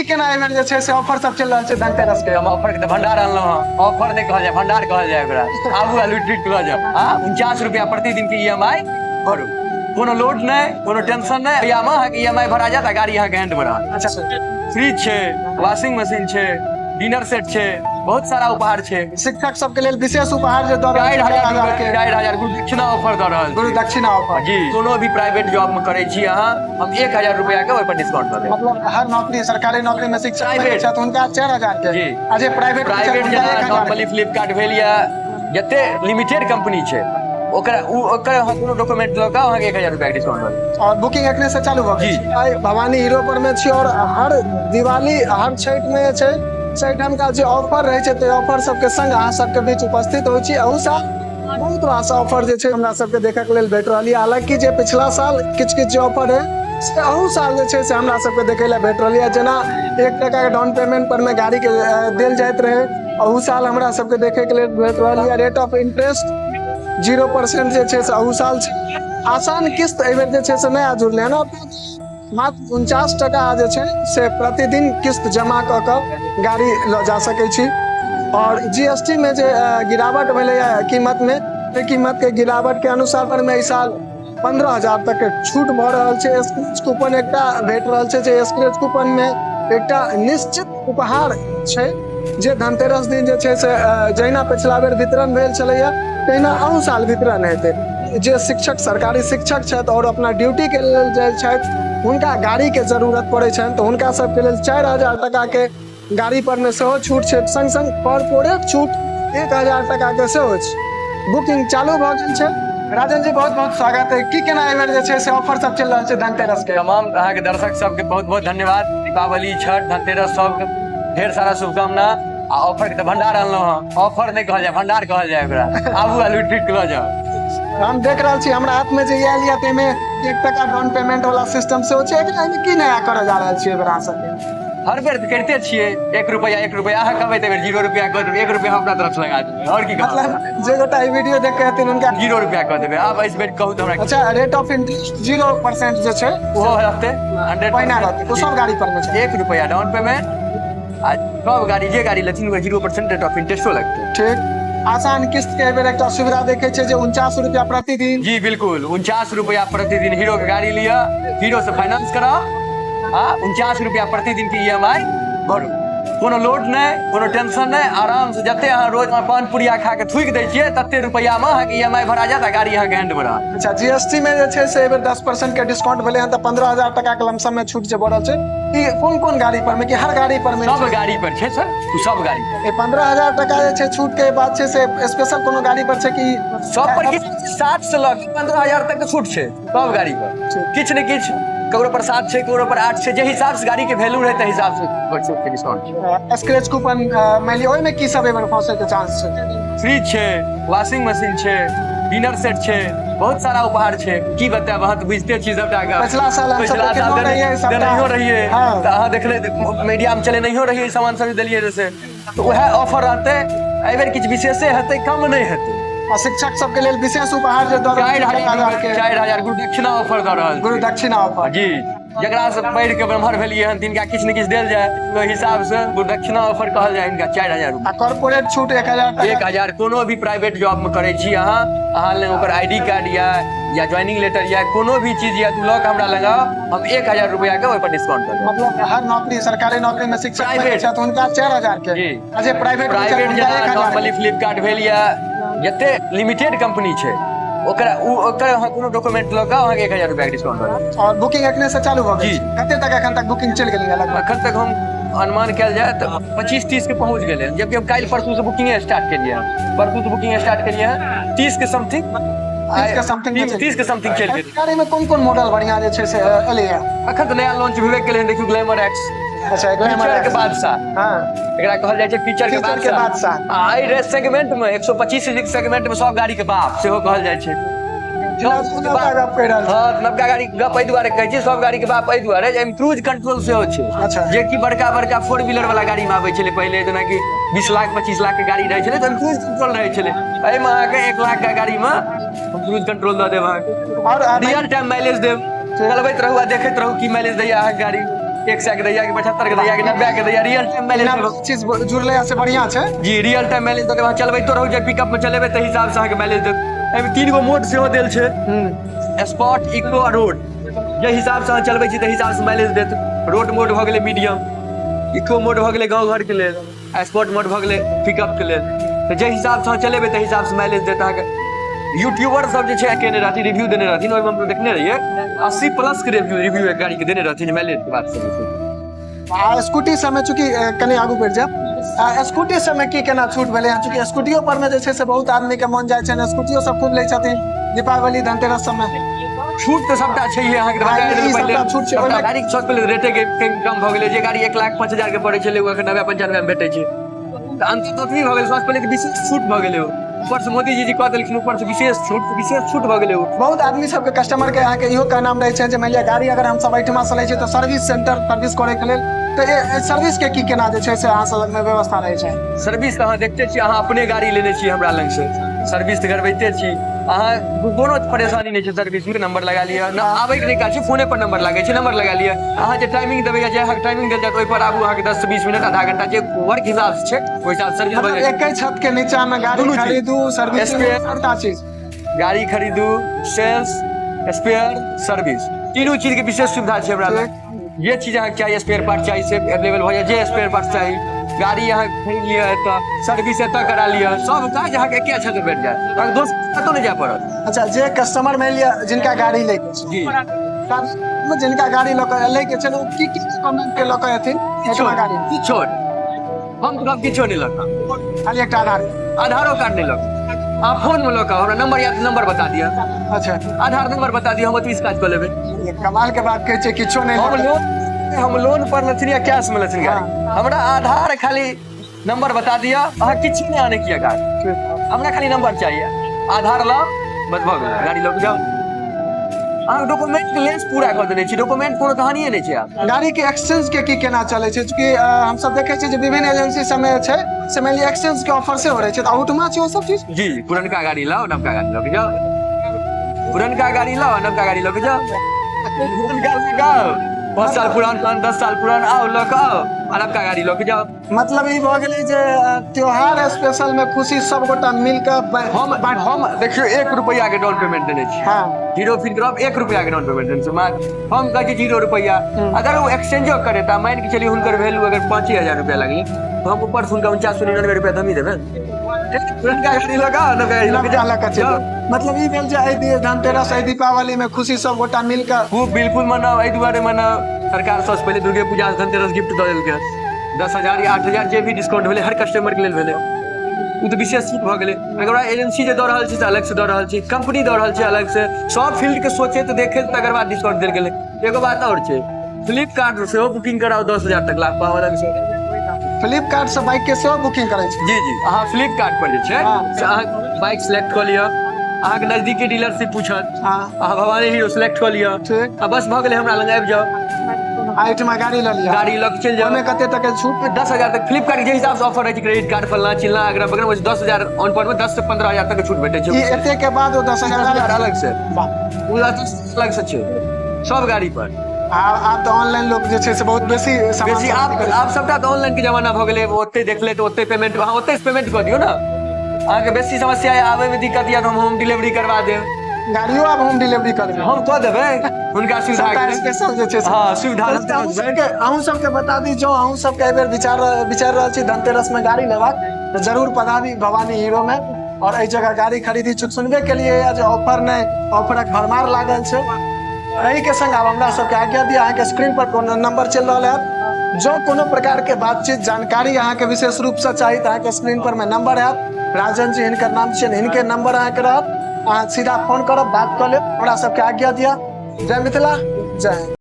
केना एहि जे छै से ऑफर सब चलि रहल छै धनतेरस के? हम ऑफर के तऽ भंडार अनलहुँ हँ। ऑफर नहि कहल जाय, भंडार कहल जाय ओकरा। आबू आ लूटि लूटि लऽ जाउ। आ 49 रुपया प्रतिदिन के EMI भरू, कोनो लोड नहि, कोनो टेंशन नहि। भैया अहाँके EMI भरा जायत आ गाड़ी अहाँके हैंड में रहत। अच्छा, फ्रिज छै, वॉशिंग मशीन छै, डिनर सेट छै, बहुत सारा उपहार छै। शिक्षक सबके लेल विशेष उपहार जे दऽ रहल छै 4000 के, 4000 गुरु दक्षिणा ऑफर दऽ रहल, गुरु दक्षिणा ऑफर। जी, कोनो भी प्राइवेट जॉब में करै छी अहाँ, हम 1000 रुपया के ओहि पर डिस्काउंट दऽ देब। मतलब हर नौकरी, सरकारी नौकरी में शिक्षक प्राइवेट छथि हुनका 4000 के जी, आ जे प्राइवेट प्राइवेट जेना नॉर्मली फ्लिपकार्ट भेल या जते लिमिटेड कंपनी छै ओकरा ओकर अहाँ कोनो डॉक्यूमेंट लऽ कऽ अहाँके 1000 रुपया के डिस्काउंट दऽ देब। और बुकिंग एखने से चालू भऽ गेल जी। आइ भवानी हीरो पर में छी और हर दिवाली हर छठि में जे छै एहिठामका जे ऑफर रहै छै ताहि ऑफर सबके संग अहाँ सबके बीच उपस्थित होइ छी। अहू साल बहुत रास ऑफर जे छै हमरा सबके देखऽ के लेल भेट रहल यऽ। हालांकि जे पिछला साल किछु किछु जे ऑफर रहै से अहू साल जे छै से हमरा सबके देखै लए भेट रहल यऽ। जेना 1 टका के डाउन पेमेंट पर मे गाड़ी के देल जाइत रहै, अहू साल हमरा सबके देखै के लेल भेट रहल यऽ। रेट ऑफ इंटरेस्ट 0% जे छै से अहू साल छै। आसान किस्त एहि बेर जे छै से नया जुड़लै हन, मात्र 49 टका जे छै से प्रतिदिन किस्त जमा कऽ कऽ गाड़ी लऽ जा सकै छी। और GST में जे गिरावट भेलैए कीमत में, ताहि कीमत के गिरावट के अनुसार पर में एहि साल 15,000 तक के छूट भऽ रहल छै। स्क्रैच कूपन एकटा भेट रहल छै, जे स्क्रैच कूपन में एकटा निश्चित उपहार छै जे धनतेरस दिन जे छै से जहिना पिछला बेर वितरण भेल छलैया तहिना अहू साल वितरण हेतै। जे शिक्षक सरकारी शिक्षक छथि और अपना ड्यूटी के लेल जाइ छथि, हुनका गाड़ी के जरूरत पड़ै छनि, तऽ हुनका सबके लेल 4000 टका के गाड़ी पर मे सेहो छूट छै, संग संग कॉर्पोरेट छूट 1000 टका के सेहो छै। बुकिंग चालू भऽ गेल छै। राजन जी बहुत बहुत स्वागत है। की केना एहि बेर जे छै से ऑफर सब चलि रहल छै धनतेरस के? तमाम अहाँके दर्शक सबके बहुत बहुत धन्यवाद। दीपावली, छठ, धनतेरस सबके ढेर सारा शुभकामना। आ ऑफर के तऽ भंडार अनलहुँ हँ। ऑफर नहि कहल जाय, भंडार कहल जाय ओकरा। आबू आ लूटि लूटि कऽ लऽ जाउ। हम देख रहल छी हमरा हाथ में जे आयल यऽ ताहिमे 1 टका डाउन पेमेंट वाला सिस्टम सेहो छै। एहिमे की नया करऽ जा रहल छियै एहि बेर अहाँ सबके? हर बेर तऽ करिते छियै 1 रुपया 1 रुपया। अहाँ कहबै तऽ 0 रुपया कऽ देबै, 1 रुपया हम अपना तरफ से लगा देबै। और की कहब? मतलब जे गोटा ई वीडियो देख के हेथिन हुनका 0 रुपया कऽ देबै। आब एहि बेर कहू तऽ हमरा। अच्छा, रेट ऑफ इंटरेस्ट 0% जे छै ओहो रहतै, 100 पहिना रहतै, ओ सब गाड़ी पर मे छै। 1 रुपया डाउन पेमेंट आ सब गाड़ी, जे गाड़ी लेथिन ओकर 0% रेट ऑफ इंटरेस्टो लगतै। ठीक, आसान किस्त के एहि बेर एकटा सुविधा देखे छै जे 49 रुपया प्रतिदिन। जी बिल्कुल, 49 रुपया प्रतिदिन हीरो के गाड़ी लिअ, हीरो से फाइनेंस कराउ आ 49 रुपया प्रतिदिन के EMI भरू। कोनो लोड नहि, कोनो टेंशन नहि, आराम से जते अहाँ रोज पान पुड़िया खा के थूकि दै छियै तते रुपया में अहाँके EMI भरा जायत आ गाड़ी अहाँके हैंड में रहत। अच्छा, GST में जे छै से एहि बेर 10% के डिस्काउंट भेलै हन तऽ 15,000 टका के लमसम में छूट जे बढ़ल छै, ई कोन कोन गाड़ी पर में कि हर गाड़ी पर में? सब गाड़ी पर छै सर, ओ सब गाड़ी पर। ई 15,000 टका जे छै छूट के बात छै से स्पेशल कोनो गाड़ी पर छै कि सब पर? कि 7 से लऽ के 15,000 तक के छूट छै सब गाड़ी पर। किछु ने किछु, ककरो पर 7 छै, ककरो पर 8 छै, जे हिसाब से गाड़ी के वैल्यू रहै ताहि हिसाब से छूट के डिस्काउंट छै। स्क्रैच कूपन मानि लिअ ओहिमे की सब एहि बेर फंसै के चांस छै? फ्रिज छै, वॉशिंग मशीन छै, डिनर सेट छै, बहुत सारा उपहार छै। की बतायब, अहाँ तऽ बुझिते छी सबटा गप। पिछला साल हम सब पिछला साल देखेने रहियै सबटा। देनहियो रहियै हाँ। तऽ अहाँ देखले मीडिया में चले नहियो रहियै, सामान सब देलियै जैसे, तऽ उएह ऑफर रहतै। एहि बेर किछु विशेषे हेतै, कम नहि हेतै। आ शिक्षक सबके लेल विशेष उपहार जे दऽ रहल छै 4000 के, 4000 गुरु दक्षिणा ऑफर दऽ रहल गुरु दक्षिणा ऑफर। जी, जकरा से पढ़ि के ब्रह्मर भेलियै हन तिनका किछु ने किछु देल जाय, ओहि हिसाब से गुरु दक्षिणा ऑफर कहल जाय हिनका 4000 रुपया। आ कॉर्पोरेट छूट 1000 टका। 1000। कोनो भी प्राइवेट जॉब में करै छी अहाँ, अहाँ लग ओकर ID card या ज्वाइनिंग लेटर या कोनो भी चीज या तू लऽ के हमरा लगाओ, हम 1000 रुपया के ओहि पर डिस्काउंट दऽ देब। मतलब हर नौकरी, सरकारी नौकरी में शिक्षक प्राइवेट छथि हुनका 4000 के जी, आ जे प्राइवेट प्राइवेट हुनका जेना 1000 नॉर्मली फ्लिपकार्ट भेल या जते लिमिटेड कंपनी छै ओकरा ओकर अहाँ कोनो डॉक्यूमेंट लऽ कऽ अहाँके 1000 रुपया के डिस्काउंट दऽ देब। और बुकिंग एखने से चालू भऽ गेल जी। छै? कते तक एखन तक बुकिंग चलि गेलै लगभग? अखन तक हम अनुमान कयल जाय तऽ 25-30 के पहुँच गेलै, जबकि हम काल्हि परसू से बुकिंग स्टार्ट केलियै हन, परसू से बुकिंग स्टार्ट केलियै हन, 30 के समथिंग 30 के समथिंग में चलि 30 के समथिंग चलि गेलै। गाड़ी में कोन कोन मॉडल बढ़िया जे छै से एलैया? अखन तऽ नया लॉन्च भेबे केलै हन, देखियौ ग्लैमर एक्स। अच्छा, ग्लैमर फीचर के बादशाह। हाँ, एकरा कहल जाइ छै फीचर के फीचर के बादशाह। बादशाह। आ एहि रेस सेगमेंट में 125 सीसी के सेगमेंट में सब गाड़ी के बाप सेहो कहल जाइ छै। नवका गप कहि रहल छी। हाँ, नवका गाड़ी गप एहि दुआरे कहै छी, सब गाड़ी के बाप एहि दुआरे जे एहिमे क्रूज कंट्रोल सेहो छै। अच्छा। जे कि बड़का बड़का फोर व्हीलर वाला गाड़ी में आबै छलै पहिले, जेनाकि 20 लाख 25 लाख के गाड़ी रहै छलै तऽ क्रूज कंट्रोल रहै छलै। एहिमे अहाँके 1 लाख के गाड़ी में हम क्रूज कंट्रोल दऽ देब अहाँके और रियल टाइम माइलेज देब, चलबैत रहू आ देखैत रहू की माइलेज दैया अहाँके गाड़ी। 100 के दैया कि 75 के दैया कि 90 के दैया, रियल टाइम माइलेज। चीज जुड़ले से बढ़िया छै। जी, रियल टाइम माइलेज दऽ के अहाँ चलबैतो रहू, जे पिकअप मे चलेबै ताहि हिसाब से अहाँके माइलेज देत। एहिमे 3 गो मोड सेहो देल छै, स्पॉट, इको आ रोड। जे हिसाब से अहाँ चलबै छी ताहि हिसाब से माइलेज देत। रोड मोड भऽ गेलै मीडियम, इको मोड भऽ गेलै गाँव घरके लेल, आ स्पोर्ट मोड भऽ गेलै पिकअप के लेल। तऽ जाहि हिसाबसँ अहाँ चलेबै ताहि हिसाबसँ माइलेज देत अहाँके। यूट्यूबर सब जे छै केने रहथिन, रिव्यू देने रहथिन, ओहिमे हम देखने रहियै 80 प्लस के रिव्यू एक गाड़ी के देने रहथिन माइलेज के बात सब। आ स्कूटी सबमे चूँकि कनि आगू बढ़ि जायब, आ स्कूटी सबमे की केना छूट भेलै हँ? चूँकि स्कूटियो पर मे जे छै से बहुत आदमी के मन जाइ छनि, स्कूटियो सब खूब लै छथिन दीपावली धनतेरस सबमे। छूट तऽ सबटा छैहे अहाँके, तऽ हँ, बता ई देलहुँ पहिले। सबटा छूट छै। सबटा ओहिमे गाड़ी के सबसँ पहिले रेटे के कम भऽ गेलै। जे गाड़ी 1,05,000 के पड़ै छलै ओ एखन 90-95 मे भेटै छै, तऽ अंतर तऽ ओतबी भऽ गेलै। सबसँ पहिले तऽ विशेष छूट भऽ गेलै ओ, ऊपर से मोदी जी जी कऽ देलखिन, ऊपर से विशेष छूट, विशेष छूट भऽ गेलै ओ। बहुत आदमी सबके, कस्टमर के अहाँके इहो कहनाम रहै छै जे मानि लिअ गाड़ी अगर हमसब एहिठमा से लै छियै तऽ सर्विस सेंटर सर्विस करै के लेल, तऽ सर्विस के की केना जे छै से अहाँ सब लगमे व्यवस्था रहै छै? सर्विस तऽ अहाँ देखते छी, अहाँ अपने गाड़ी लेने छी हमरा लग से, सर्विस तऽ करबैते छी अहाँ, कोनो परेशानी नहि छै। सर्विस मे नंबर लगा लिअ न, आबै के नहि काज छै, फोने पर नंबर लागै छै, नंबर लगा लिअ। अहाँ जे टाइमिंग देबै या जे अहाँके टाइमिंग देल जायत ओहि पर आबू, अहाँके 10 से 20 मिनट, आधा घंटा, जे वर्क हिसाब से छै ओहि हिसाब से सर्विस भऽ मतलब जाइ छै। एके छत के नीचा मे गाड़ी दुनू चीज। खरीदू, सर्विस, स्पेयर। सबटा चीज। गाड़ी खरीदू, सेल्स, स्पेयर, सर्विस, तीनू चीज के विशेष सुविधा छै हमरा लग। जे चीज अहाँके चाही, स्पेयर पार्ट चाही से अवेलेबल भऽ जायत, जे स्पेयर पार्ट चाही। गाड़ी अहाँ खरीद लिअ एतऽ, सर्विस एतऽ करा लिअ, सब काज अहाँके एके छत पर भेट जायत, अहाँके दोसर कतहु नहि जाय पड़त। अच्छा, जे कस्टमर मानि लिअ जिनका गाड़ी लै के छै, जी, जिनका गाड़ी लऽ कऽ लै के छै, ओ की की डॉक्यूमेंट के लऽ कऽ एथिन एहिठमा गाड़ी? किछो नहि, हम तऽ किछो नहि लऽ कऽ, खाली एकटा आधार। आधारो कार्ड नहि लऽ कऽ, अहाँ फोन मे लऽ कऽ हमरा नंबर या नंबर बता दिअ। अच्छा। आधार नंबर बता दिअ, हम ओतबी से काज कऽ लेबै। ये कमाल के बात कहै छै, किछो नहि हम लऽ कऽ। लोन पर लेथिन या कैश में लेथिन गाड़ी, हमरा आधार खाली नंबर बता दिअ, अहाँ किछु नहि आनै किया गाड़ी, हमरा खाली नंबर चाहिए, आधार लाउ, बस भऽ गेलै, गाड़ी लऽ कऽ जाउ। अहाँके डॉक्यूमेंट के लेंस पूरा कऽ देने छी, डॉक्यूमेंट कोनो कहानिए नहि छै आब। गाड़ी के एक्सचेंज के की केना चलै छै? चूँकि हमसब देखै छियै जे विभिन्न एजेंसी सबमे छै से मानि लिअ एक्सचेंज के ऑफर सेहो रहै छै, तऽ अहूठमा छै ओ सब चीज? जी, पुरनका गाड़ी लाउ, नवका गाड़ी लऽ के जाउ, पुरनका गाड़ी लाउ, नवका गाड़ी लऽ के जाउ, पुरनका लऽ के आउ, 5 साल पुरान, 5 10 साल पुरान आउ, लऽ के आउ आ नवका गाड़ी लऽ के जाउ। मतलब ई भऽ गेलै जे त्योहार स्पेशल में खुशी सब गोटा मिल कऽ हम देखियौ 1 रुपैआ के डाउन पेमेंट देने छी। हाँ। हीरो फिनक्रॉप 1 रुपैआ के डाउन पेमेंट देने छी मात्र। हम कहै छी 0 रुपैआ। अगर ओ एक्सचेंजो करे तऽ मानि के चलियौ हुनकर वैल्यू अगर 5000 रुपैआ लगलै तऽ हम ऊपर से हुनका 4999 रुपैआ दमी देबै। पुरनका गाड़ी लऽ कऽ नवका गाड़ी लऽ कऽ नवका लऽ कऽ चलि जाउ। जाउ। मतलब ई भेल जे एहि धनतेरस, एहि दीपावली में खुशी सब गोटा मिल कऽ खूब बिल्कुल मनाउ। एहि दुआरे मनाउ, सरकार सबसँ पहिले दुर्गे पूजा धनतेरस गिफ्ट दऽ देलकै, 10,000 या 8,000 जे भी डिस्काउंट भेलै हर कस्टमर के लेल भेलै, ओ तऽ विशेष छूट भऽ गेलै। तकर बाद एजेंसी जे दऽ रहल छै से अलग से दऽ रहल छै, कंपनी दऽ रहल छै अलग से, सब फील्ड के सोचैत देखैत तकर बाद डिस्काउंट देल गेलै। एगो बात आओर छै, फ्लिपकार्ट सेहो बुकिंग कराउ, 10,000 तक लाभ पाउ अलग से। फ्लिपकार्ट से बाइक के सेहो बुकिंग करै छै? जी जी, अहाँ फ्लिपकार्ट पर जे छै हाँ। से अहाँ बाइक सेलेक्ट कऽ लिअ, अहाँके नजदीकी डीलर से पूछत, हाँ। अहाँ भवानी हीरो सेलेक्ट कऽ लिअ, ठीक। आ बस भऽ गेलै, हमरा लग आबि जाउ। आ एहिठमा गाड़ी लऽ लिअ। गाड़ी लऽ के चलि जाउ। ओहिमे कते तक के छूट? 10,000 तक, फ्लिपकार्ट जे हिसाब से ऑफर रहै छै, क्रेडिट कार्ड फलना चिलना अगरा बगरा, ओहिसँ 10,000 ऑन पर मे 10 से 15,000 तक के छूट भेटै छै। ई एते के बाद ओ 10,000 10,000 अलग से। वाह। ओ अलग से छै सब गाड़ी पर। आब तऽ ऑनलाइन लोक जे छै से बहुत बेसी सामान बेसी सब आब खरीदै छै। आब सबटा तऽ ऑनलाइन के जमाना भऽ गेलै, ओते देखले तऽ ओते पेमेंट, अहाँ ओते पेमेंट कऽ दियौ ने। अहाँके बेसी समस्या यऽ, आबै मे दिक्कत यऽ तऽ हम होम डिलीवरी करवा देब। गाड़ियो आब होम डिलीवरी करबै? हम कऽ देबै हुनका सुविधा सबटा के लेल। स्पेशल जे छै से। हाँ, सुविधा तऽ अहूँ सबके बता दी, जो अहूँ सबके एहि बेर विचार रहल छी धनतेरस में गाड़ी लेबाक, तऽ जरूर पधारी भवानी हीरो में और एहि जगह गाड़ी खरीदी। चूँकि सुनबे के लिए जे ऑफर नहि, ऑफरक भरमार लागल छै। एहि के संग आब हमरा सबके आज्ञा दिअ। अहाँके स्क्रीन पर कोनो नंबर चलि रहल हैत, जँ कोनो प्रकार के बातचीत जानकारी अहाँके विशेष रूप से चाही तऽ अहाँके स्क्रीन पर में नंबर हैत। राजन जी हिनकर नाम छियनि, हिनके नंबर अहाँके रहत, अहाँ सीधा फोन करब, बात कऽ लेब। हमरा सबके आज्ञा दिअ। जय मिथिला, जय हिंद।